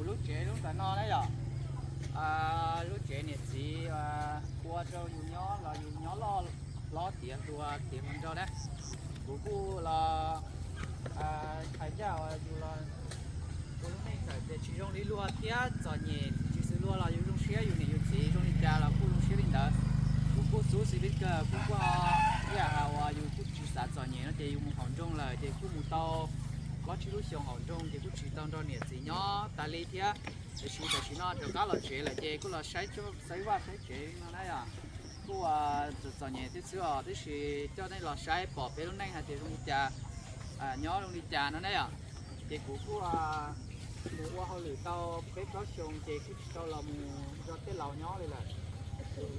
Lub tsev lub ntawm no na yom, lub tsev niam txiv ua rau yus nyob los yus nyob loj hlob tiav hluas tiav hluas nraug na. Kuv kuj los hais ncaj uas yus los ua lub neej txawm tias tsis zoo li luag thiab txom nyem tsis xws luag los yus zoo siab, yus niam yus txiv zoo li cas los kuj zoo siab li ntawd. Kuv kuj xub xis li kawg, kuv kuj ho ib yam hais uas yus kuj tsis xav txom nyem no ces yus mus hauv nroog lawm ces kuj mus tau plaub tsib lub xyoos hauv nroog ces kuj tsis tau nrog niam txiv nyob tas li thiab. Tiam sis tam sim no rov qab los tsev lawm ces kuj los saib, saib vaj saib tsev no na yom. Kuj txom txom nyem thiab xwb os, tab sis coj nej los saib pom peb lub neej hais tias zoo li cas, nyob zoo li cas no na yom. Ces kuv kuj mus ua hauj lwm tau peb plaub xyoos ces kuj tsis tau los mus nrog tej laus nyob li lawm.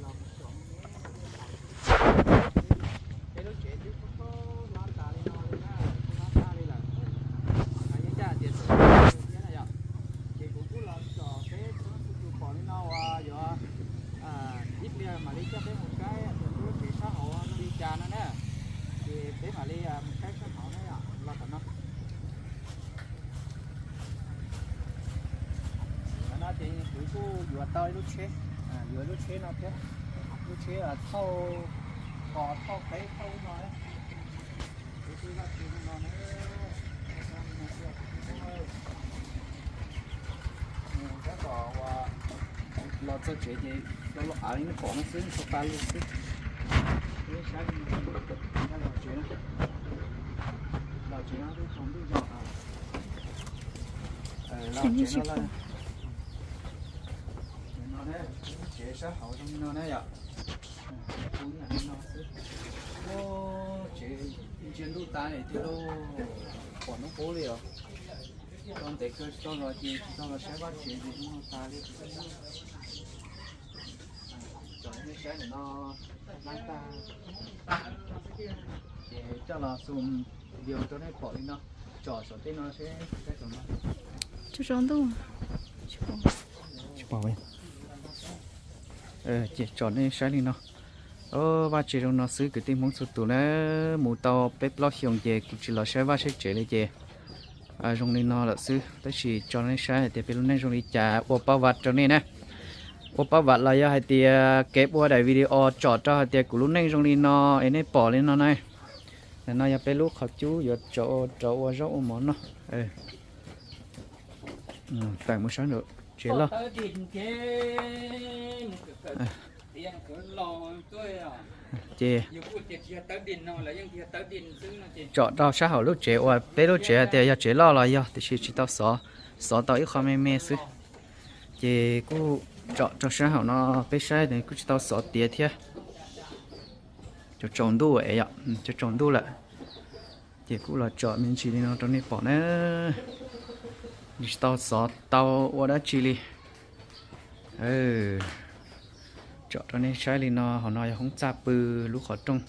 Los mus tsom me me, peb lub tsev twb kub kub hlob tas li no li na, kub hlob tag li lawm. Yeej caj tias txawm thiab na yom. Ces kuv kuj los tsom peb txhua tus pom li no uas yuav ib pliag mam li coj peb mus saib tias lub tsev sab hauv zoo li cas no na. Ces peb mam li mus saib sab hauv na yom, los tom no. Qhov no ces kuv kuj yuav tau ib lub tsheb, yuav lub tsheb no thiab, lub tsheb thauj, kos thauj qeb thauj ub no. Kuv twb vaj tsev no no na. Tab tom uas los txog tsev ces los los av li nej pom no xwb, txhua pa lug xwb. Saib los tsev, los tsev no twb tsaus ntuj zog. Los tsev no, tsev sab hauv zoo li no na yom. Kuv ib yam li no xwb. Tsev ntsia ntuj tas li tiag lauj, pom hnub qub li os. Tau ntev kawg tsis tau los ces tsis tau los saib vaj tsev ces hnub no tas li. Tsom nej saib ntawm no, lab tag, ces coj los xum video rau nej pom li no. Tsom saum tej no seb saib saum no. Tsis pom. Ces tsom nej saib li no. Vaj tsev zoo no xwb kwv tij Hmoob txhua tus na. Mus tau peb plaub xyoos ces kuv tsis los saib vaj saib tsev li ces zoo li no lawm xwb, tab sis tso nej saib hais tias peb lub neej zoo li cas ua pab vam rau nej na. Ua pab vam los yog hais tias kev ua daim video tsom rau hais tias kuv lub neej zoo li no es nej pom li no na. Ntawm no yog peb lub qhov cub yuav rau ua zaub ua mov noj. Tawm mus saib nram tsev loj. Ces tsom rau sab hauv lub tsev uas peb lub tsev hais tias yog tsev loj los yog, tiam sis tsis tau xov, xov tau ib qho me me xwb. Ces kuj tsom rau sab hauv no peb saib kuj tsis tau xov tiav thiab. Tsaus ntuj, tsaus ntuj lawm. Ces kuj los tsom me ntsis li no rau nej pom na. Tsis tau xov tau ua dab tsi li. Tsom rau nej saib li no, hauv no yog hoob txaj pw lub qhov rooj.